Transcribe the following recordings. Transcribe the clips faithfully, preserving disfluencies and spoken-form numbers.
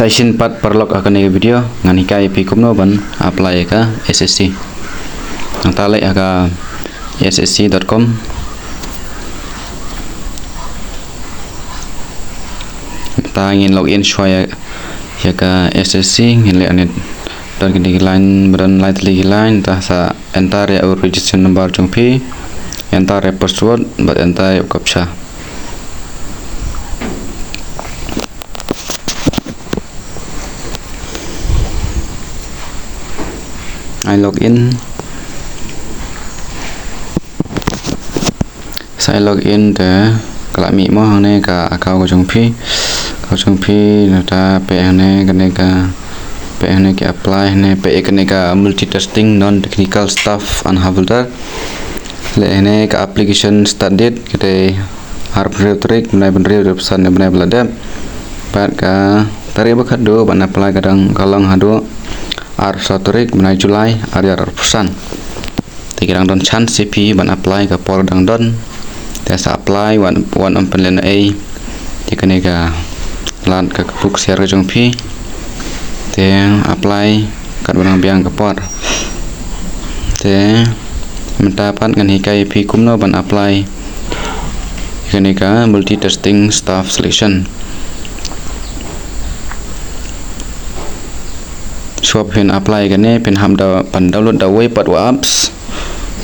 Sa shisien pat paralok, ha kane ka video ngan hikai ïa phi kumno ban apply ïa ka S S C. Nangta leit ha ka S S C dot com. Nangta ngin log in shuwa ïa, ïa ka S S C, ngin leit hangne. Don kine ki line, ba don lai tylli ki line, nangta sa enter ïa u registration number jong phi, enter ïa u password bad enter ïa u captcha. Ai log in. Sa ai log in te ka la mih mo hangne ka account ka jong phi. Account jong phi, nangta peit hangne kane ka, peit hangne ki apply hangne, peit kane ka multitasking non-technical staff and Havildar. Leh hangne ka application start date, ka dei arphew hynriew tarik bnai ba hynriew, arphew san bnai ba la dep. Bad ka tarik ba khatduh ban apply ka dang, ka long haduh arphew saw tarik bnai July arhajar arphew san. Te ki dang don chance ïa phi ban apply, ka por dang don. Te sa apply, wat, wat ym pynlehnohei ïa kane ka lad ka, ka buk sher ka jong phi. Te apply katba dang biang ka por. Te mynta pat ngan hikai ïa phi kumno ban apply ïa kane ka multitasking staff selection. Shuwa phin apply kane, phin hap da ban download da uwei pat u apps.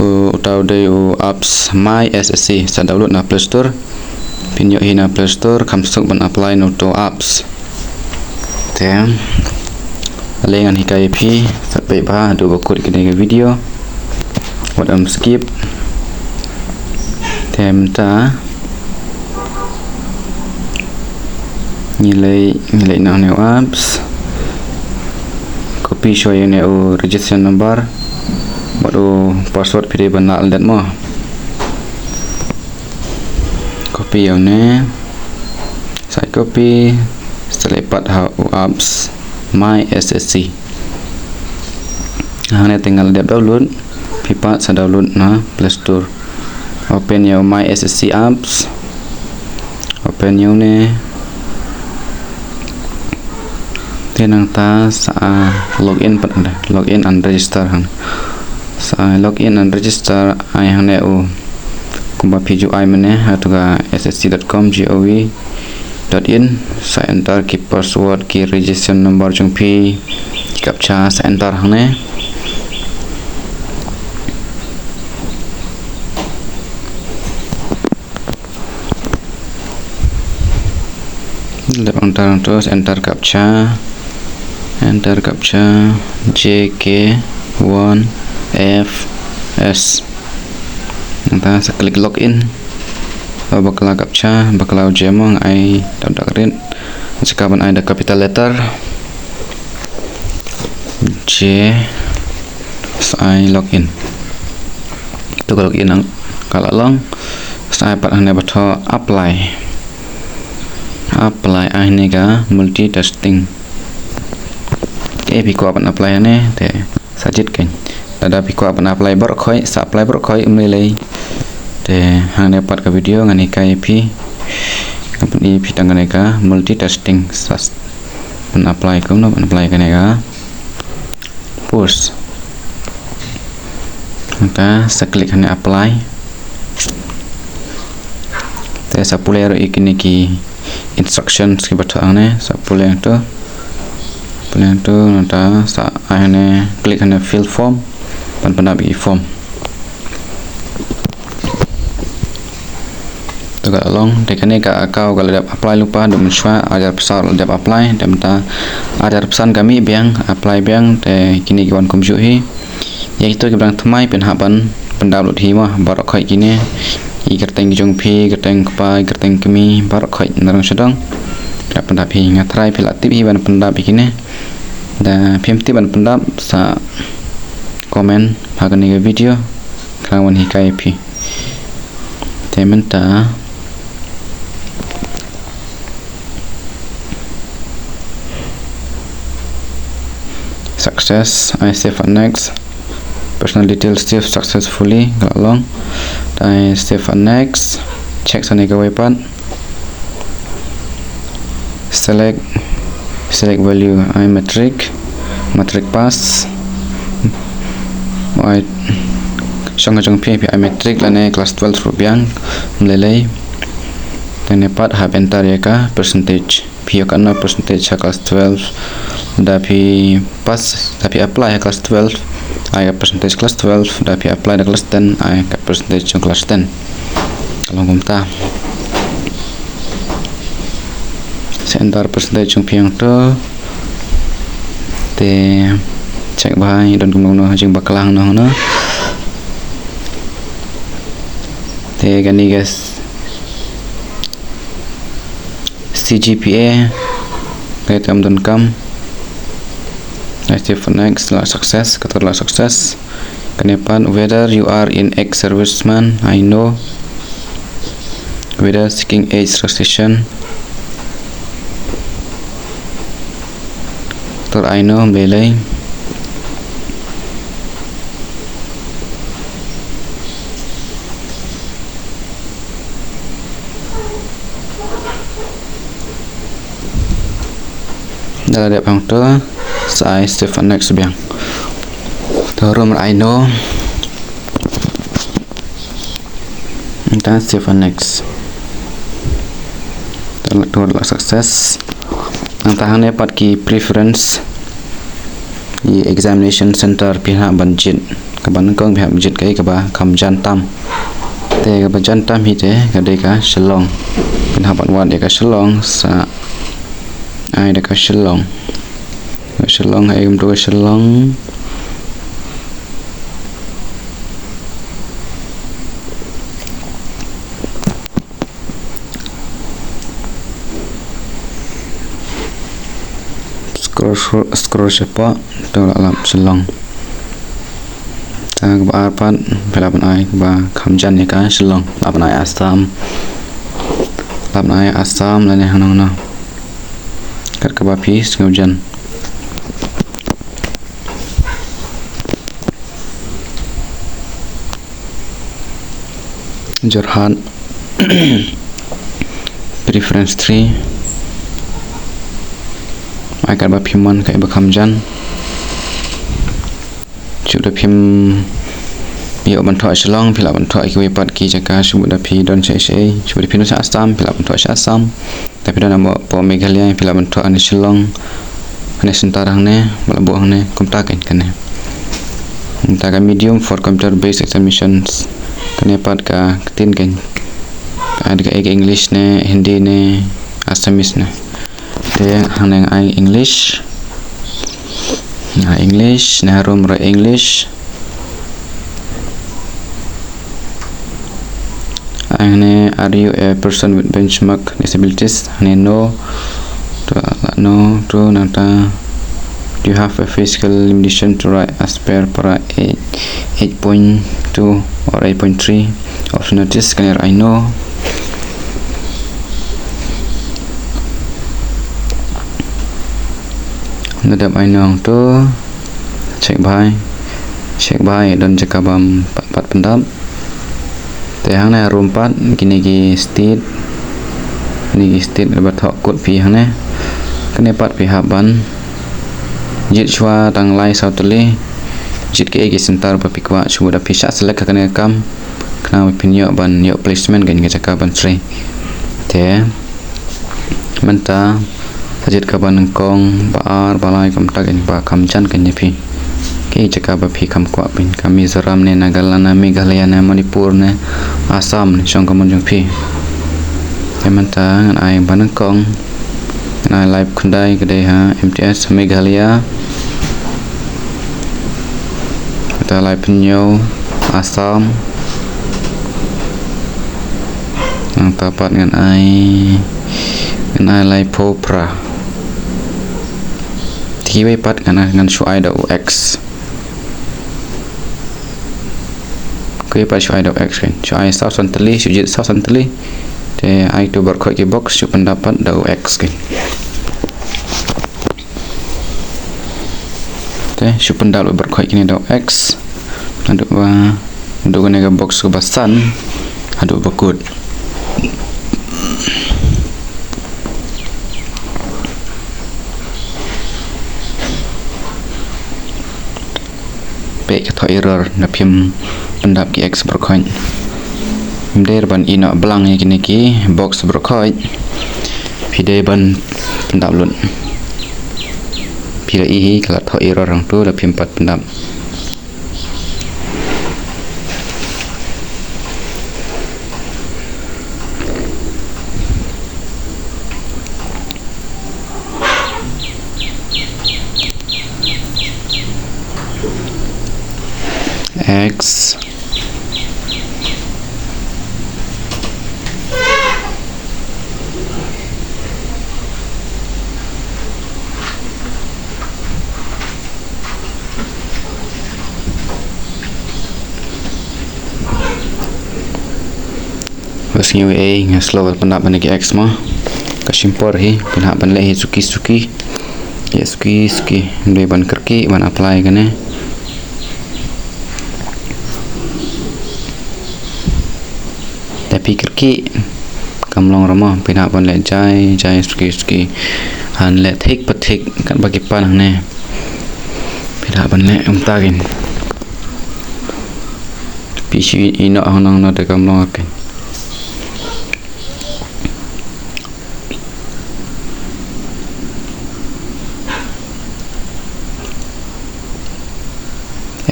U, uta u dei u apps My S S C, sa download na Play Store. Phin ïoh hi na Play Store, kham suk ban apply na uto u apps. Te ale ngan hikai ïa phi, sa peit bha haduh ba kut kine ki video. Wat ym skip. Te mynta ngi leit, ngi leit na une u apps. Copy shuwa ïa une u registration number bad u password phi dei ban lah lyndet mo. Copy ïa une. Sa copy, sa leit pat ha u apps My S S C. Hangne te nga la dep download, phi pat sa download na Play Store. Open ïa u My S S C apps. Open ïa une. Te nangta sa log in pat hangne, log in and register hangne. Sa log in and register, ai hangne u, kumba phi ju ai mynne, ha tu ka S S C dot com, G O V dot in, sa enter ki password, ki registration number jong phi, ki captcha, sa enter hangne. Lep enter, terus enter captcha. Enter captcha J K one F S. Nangta sa klik login. Ba bakla captcha, bakla u J mo, nga ai da u dak rit. Sa ka ban ai da capital letter J, sa ai login. Tu ka login nang ka la long. Sa ai pat hangne ba thoh apply. Apply, ai hangne ka multitasking. Te phi kwah ban apply hangne, te sa jied kein. Lada phi kwah ban apply baroh khoit, sa apply baroh khoit, ym lei lei. Te hangne pat ka video ngan hikai ïa phi. Ngan pyni ïa phi tang kane ka multitasking, sa ban apply kumno ban apply kane ka post. Nangta sa klik hangne apply. Te sa pule ruh ïa kine ki instructions kiba thoh hangne, sa pule hangto. Pule hangto, nangta sa ai hangne, klik hangne fill form ban pyndap ïa ki form. To ka la long, te kane ka account ka la dep apply lypa, haduh mynshuwa arhajar arphew saw la dep apply, te mynta arhajar arphew san ka mih biang, apply biang, te kine ki wan kumjuh hi. Ïa kito kiba dang thymmai phin hap ban pyndap lut hi mo, baroh khoit kine. Ki kyrteng ki jong phi, kyrteng kpa, kyrteng kmie, baroh khoit na rong sha dong. Phin hap pyndap hi, nga tharai phi la tip hi ban pyndap hi kine. Da phim tip ban pyndap, sa comment ha kane ka video, khnang ban hikai ïa phi. Te mynta success, ai save and next. Personal details saved successfully, ka la long. Ai save and next. Check shane kawei pat. Select Select value, ai matric, matric pass. Ai shong ka jong phi, phi ai matric lane class twelve ruh biang, ym lei lei. Te ne pat hap enter ïa ka percentage. Phi ïoh katno percentage ha class twelve. Da phi pass, da phi apply ha class twelve, ai ka percentage class twelve, da phi apply da class ten, ai ka percentage jong class ten. Ka long kumta. Sa enter percentage jong phi hangto. Te check bha, don kumno kumno jingbakla hangno hangno. Te kane ka C G P A, kane kam donkam. Ai save and next, lah success, kata lah success. Kane pat, whether you are in ex-serviceman, ai no. Whether seeking age relaxation, kata ai no, ym lei lei. Da la dep hangto, sa ai save and next biang. To rum ai no. Nangta save and next. To la, to la success. Nangta hangne pat ki preference. Ki examination center phi hap ban jied. Kaba nyngkong phi hap jied kaei, kaba kham jan tam. Te kaba jan tam hi te ka dei ka Shillong. Phin hap ban wad ïa ka Shillong, sa ai da ka Shillong. Ka Shillong, ai kumto ka Shillong. Scroll, scroll, scroll shapoh, to lah lap Shillong. Te kaba ar pat, phi lah ban ai kaba kham jan ïa ka Shillong, lah ban ai Assam. Lah ban ai Assam lane hangno hangno. Kat kaba phi sngewjan. Jorhat. Preference three. Ai kat ba phi mon, kat ba kham jan. Shu da phim ïoh ban thoh Shillong, phi lah ban thoh kiwei pat ki jaka, shu da phi don shaei shaei, shu da phi don sha Assam, phi lah ban thoh sha Assam. Te phi don hapoh Meghalaya, phi lah ban thoh hangne Shillong, hangne center hangne, ba la buh hangne, kumta kein kane. Nangta ka medium for computer based examinations, kane pat ka ktien kein. Ka, ka English ne, Hindi ne, Assamese ne. Te hangne ai English. Nga English, ne harum ruh English. Hangne, are you a person with benchmark disabilities? Hangne no. To, no, to, nangta, do you have a physical limitation to write as per para eight, eight point two or eight point three of notice? Kane ruh ai no. Nda dep ai no to. Check bha. Check bha, don jaka bym pat, pat pyndap. Te hangne harum pat, kine ki state. Kine ki state ba thoh kut phi hangne. Kane pat phi hap ban jied shuwa tang lai saw tylli. Jied kiei ki center ba phi kwah, shu da phi shah select ha kane ka kam. Khnang ba phin ïoh ban ïoh placement kein ka jaka ban trei. Te mynta sa jied kaba nyngkong, ba ar, ba lai, kumta kein ba kham jan kein ïa phi. Ki jaka ba phi kham kwah phin, ka Mizoram ne, Nagaland ne, Meghalaya ne, Manipur ne, Assam ne, shong ka mon jong phi. Te mynta ngan ai ba nyngkong. Ngan ai lai phew khyndai, ka dei ha M T S Meghalaya. Nangta lai phew hynñiew Assam. Nangta pat ngan ai, ngan ai lai phew phra. Te kiwei pat ngan, ngan shu ai da u X. Kiwei pat shu ai da u X kein. Shu ai saw san tylli, shu jied saw san tylli. Te ai to baroh khoit ki box, shu pyndap pat da u X kein. Te shu pyndap baroh khoit kine da u X. Haduh ba, haduh kane ka box kaba san, haduh ba kut. Peit ka thoh error na phim pyndap ki X baroh khoit. Ym dei ban ïoh blank ïa kine ki box baroh khoit. Phi dei ban pyndap lut. Phi la i hi ka la thoh error hangto la phim pat pyndap. X. Bad sngewbha, nga slow ban pyndap ïa ki X mo. Ka shim por hi, phin hap ban leh hi suki suki. Ïa suki suki, ym dei ban kyrkieh ban apply kane. Te phi kyrkieh kam long ruh mo, phin hap ban leh jai jai suki suki. Han leh thik pa thik katba ki pan hangne. Phin hap ban leh kumta kein. Phi shu ïeh noh hangne noh te kam long kein.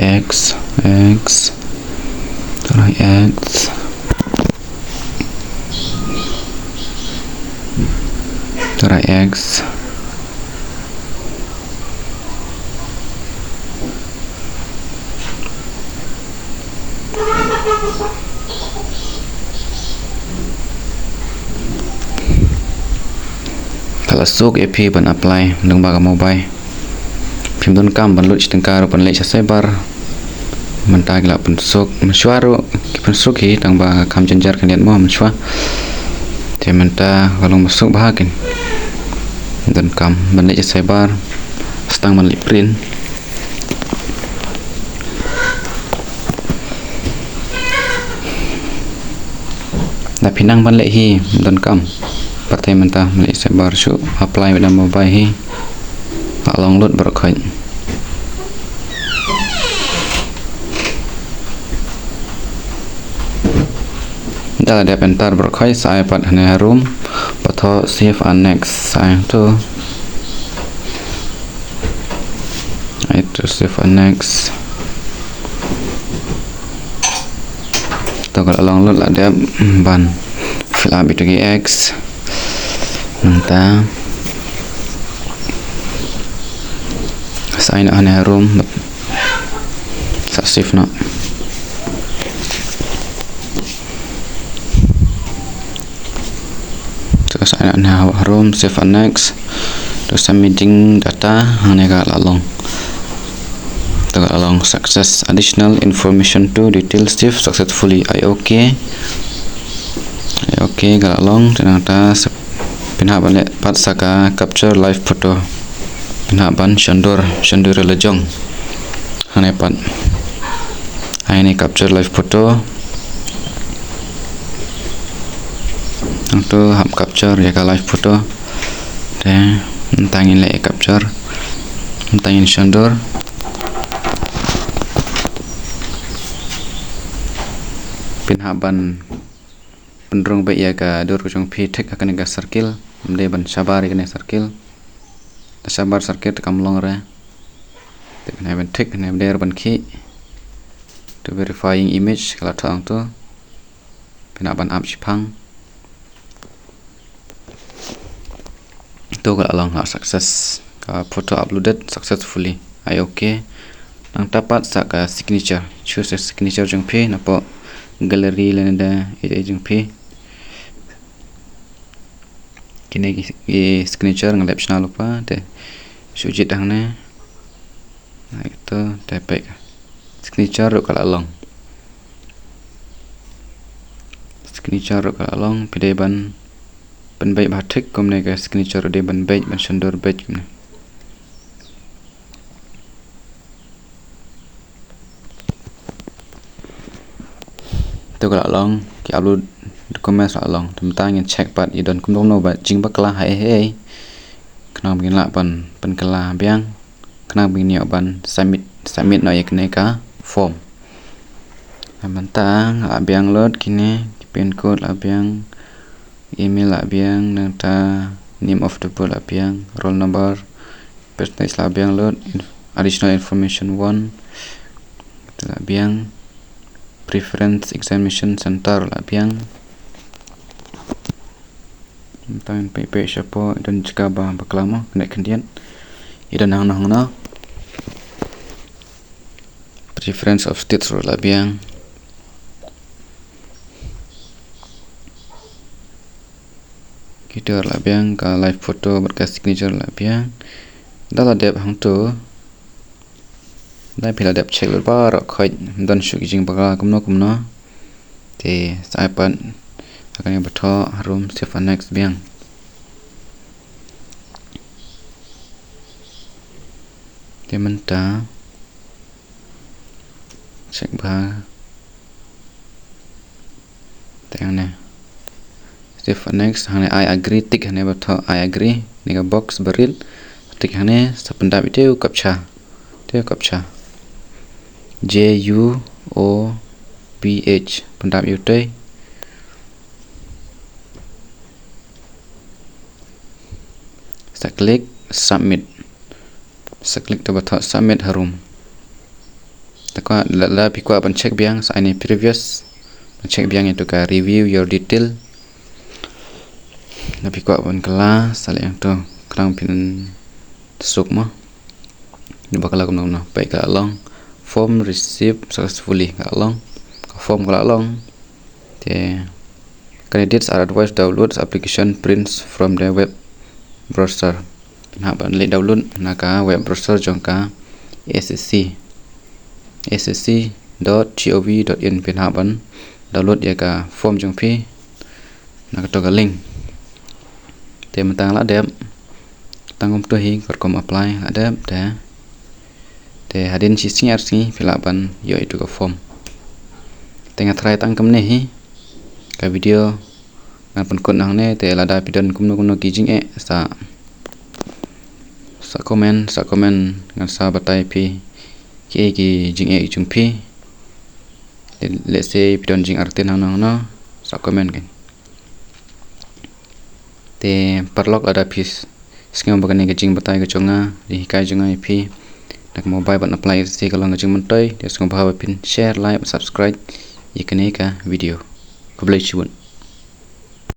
X, X. Try X. Try X. Ka la suk ïa phi ban apply lyngba ka mobile. Phim donkam ban lut shi tyngka ruh ban leit sha cyber. Mynta ki la pynsuk, mynshuwa ruh ki pynsuk hi tang ba kham jynjar khyndiat mo mynshuwa. Te mynta ka long ba suk bha kein. Donkam ban leit sha cyber. Sa tang ban leit print. Da phi nang ban leh hi, donkam. Pat te mynta ban leit cyber shu apply bad na mobile hi. La long lut baroh khoit. Da la dep enter baroh khoit, sa ai pat hangne harum. Pat thoh save and next, sa ai hangto. Ai to save and next. To ka la long lut, la dep ban fill up ïa ki X. Nangta sa ai noh hangne harum. Sa save noh. To sa ai noh hangne harum, save and next. To submitting data, hangne ka la long. To ka la long success, additional information to detail saved successfully. Ai okay. Ai okay ka la long, te nangta sa phin hap ban leh pat sa ka capture live photo. Phin hap ban shondur, shondur la jong. Hangne pat. Hangne capture live photo. Hangto hap capture ïa ka live photo. Te mynta ngin leh capture. Mynta ngin shondur. Phin hap ban pynrung beit ïa ka dur ka jong phi thik ha kane ka circle, ym dei ban shabar ïa kane circle. Da shabar circle te kam long re. Te phin hap ban thik, phin hap ban khih. To verifying image, ka la thoh hangto. Phin hap ban ap shiphang. To ka la long ha success. Ka photo uploaded successfully. Ai okay. Nangta pat sa ka signature. Choose a signature jong phi napoh gallery lane da ïa jong phi. Kine ki, ki signature nga leh shna lypa te. Shu jied hangne. Ai to, te peit. Signature ruh ka la long. Signature ruh ka la long, phi dei ban pynbeit bha thik kumne ka signature ruh dei ban beit, ban shondur beit kumne. To ka la long, ki upload documents la long. Te mynta ngin check pat ïa don kumno kumno ba jingbakla ha ei ha ei. Khnang ba ngin lah ban pynkylla biang. Khnang ba ngin ïoh ban submit submit noh ïa kane ka form. Mynta nga la biang lut kine, ki pin code la biang, email la biang, nangta name of the board la biang, roll number, percentage la biang lut, additional information one la biang, preference examination center la biang. Mynta pei pei shapoh, don jaka ba bakla mo, kane khyndiat. Ïa don hangno hangno. Preference of state ruh la biang. Kita ruh la biang, ka live photo bad ka signature la biang. Da la dep hangto. Da phi la dep check lut baroh khoit, don shuh ki jingbakla kumno kumno. Te sa ai pat ha kane ba thoh harum, save and next biang. Te mynta check bha. Te hangne save and next, hangne I agree, tick hangne ba thoh I agree, ne ka box barit, tick hangne, sa pyndap ïa u captcha. Te u captcha J U O P H, pyndap ïa u te. Sa click submit. Sa click to ba thoh submit harum. Te kwah, lada phi kwah ban check biang, sa ai ne previous. Ban check biang ïa tu ka review your detail. Lada phi kwah ban kylla, sa leh ïa tu, khnang phin suk mo. Ni ba ka la kumno kumno, peit ka la long. Form received successfully, ka la long. Ka form ka la long. Te candidates are advised download application prints from the web browser. Phin hap ban leit download na ka web browser jong ka S S C. S S C dot gov dot in, phin hap ban download ïa ka form jong phi na kato ka link. Te mynta nga la dep, tang kumto hi ka rukom apply la dep te. Te hadien shi sngi ar sngi phi lah ban ïoh ïa tu ka form. Te nga tharai tang kumne hi ka video ngan pynkut hangne, te lada phi don kumno kumno ki jingeh, sa, sa comment, sa comment, ngan sa batai phi kiei ki jingeh jong phi. Let's say phi don jingartatien hangno hangno, sa comment kan. Te paralok, lada phi sngew ba kane ka jingbatai ka jong nga, jinghikai jong nga ïa phi na ka mobile ban apply R T C ka long ka jingmyntoi, te sngewbha ba phin share, like, subscribe ïa kane ka video. Khublei shibun.